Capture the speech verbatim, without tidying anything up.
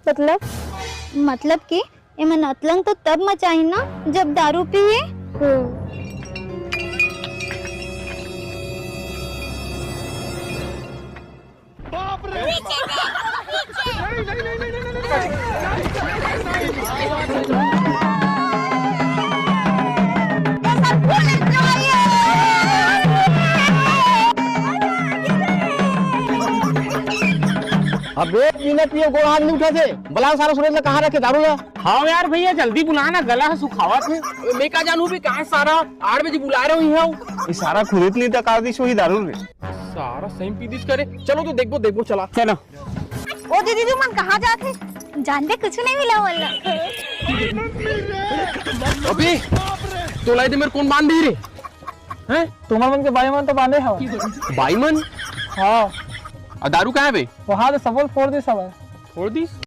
मतलब? मतलब कि एमन अतलंग तो तब मचाही ना, जब दारू पिए। अबे, बिना पिए गोड़ हाथ नहीं उठाथे। बलाओ सारा सुरेश ला, कहाँ रखे दारू ला? हाँ यार भैया, जल्दी बुला ना, गला ह सुखावत हे। मैं का जानू बे, कहाँ सारा आठ बजे बुला रहे हो यहाँ? ये सारा खुद ही इतनी टका दी सोही दारू रे। सारा सही पी दिस करे। चलो तो देखबो, देखबो, चला। चलो। ओ दीदी, तुमन कहाँ जात हे? जान दे, कुछ नहीं मिला वाला। अबे, तोला एदे मेर कोन बांध दे रे? हैं? तुमन मन के बाई मन तो बांधे हव। बाई मन? हाँ। आ दारू कहाँ हे बे? वहाँ तो सबो ल फोड़ दिस हवय। फोड़ दिस?